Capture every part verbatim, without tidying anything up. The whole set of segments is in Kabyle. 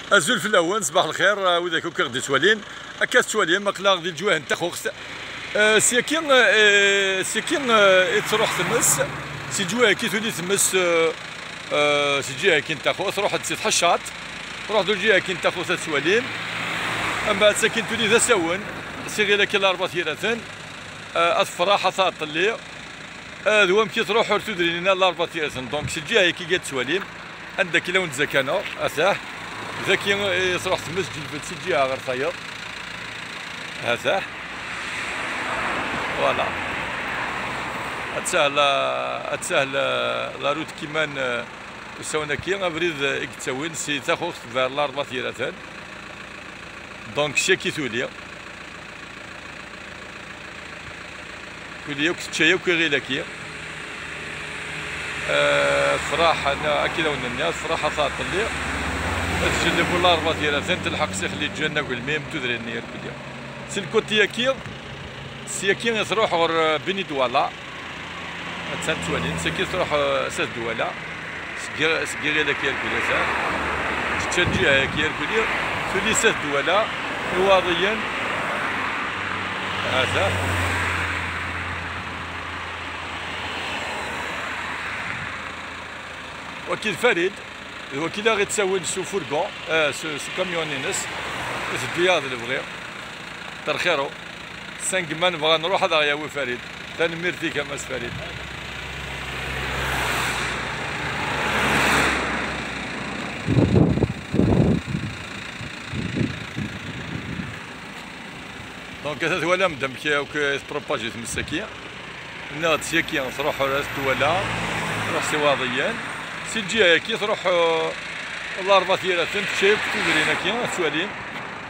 Azul fell-awen, ṣbaḥ lxir, a widak akk i ɣ-d-ittwalin. Akka tettwalim, aql-aɣ di leǧwayeh n Taxuxt. Eh, syaki, eh, syaki, eh, i tettruḥ tmes, si leǧwayeh-agi tuli tmes, eh, eh, si lǧiha-agi n Taxuxt, truḥ-d si Tḥeccaḍt, truḥ-d lǧiha-agi n Taxuxt ad tettwalim. Mbeɛd sakin tuli d asawen, si ɣilaki Larebɛa Tiraten, eh, ad tefreḥ, ad tɛeṭṭel. Eh, d wamek i truḥ ur tudrin-a Larebɛa Tiraten. Donc, si lǧiha-agi i tettwalim, anda akka i la wen-d-zakaneɣ, atah. Daki i truḥ tmes, ǧilbet si lǧiha ɣer tayeḍ. Atah. Voilà. Ad tsahel, ad tsahel, eh, la route kiman, eh, usawen-agi, abrid, eh, i yettawin si Taxuxt vers Larebɛa Tiraten. Donc, syaki tuli. Tuli akk, tečča akk iɣil-agi. Eh, tefreḥ, ana, akka i la wen-nniɣ, tefreḥ ad tɛeṭṭel. Ad tǧelleb Larebɛa Tiraten, telḥeq si Xli Ǧenna, agelmim, tudrin-nni irkelli. Si lkuṭi-agi, syaki i truḥ ɣer, eh, Beni Dwala. Attan ttwalin, saki truḥ, eh, s at Dwala, seg, seg iɣil-agi irkuli, attan. Tečča lǧiha-agi irkuli, tuli s at Dwala, Iwaḍiyen. Ata. Waki d Farid, d waki i la ɣ-ittawin s ufurgon, eh, s, s ukamyun-ines, iteddu-yaɣ d lebɣi. Terxiru. Sangma nebɣa nruḥ ad aɣ-yawi Farid. Tanemmirt-ik a Mass Farid. Donc, ata twalam-d amek akk i tettruḥ tmes-agi. Nniɣ-d syaki truḥ ar at Dwala, truḥ s Iwaḍiyen. Si lǧiha-agi truḥ, eh, Larebɛa Tiraten, tečča akk tudrin-agi, ad twalim.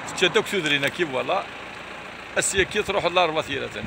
Tečča-d akk tudrin-agi, voilà. Ass-agi truḥ Larebɛa Tiraten.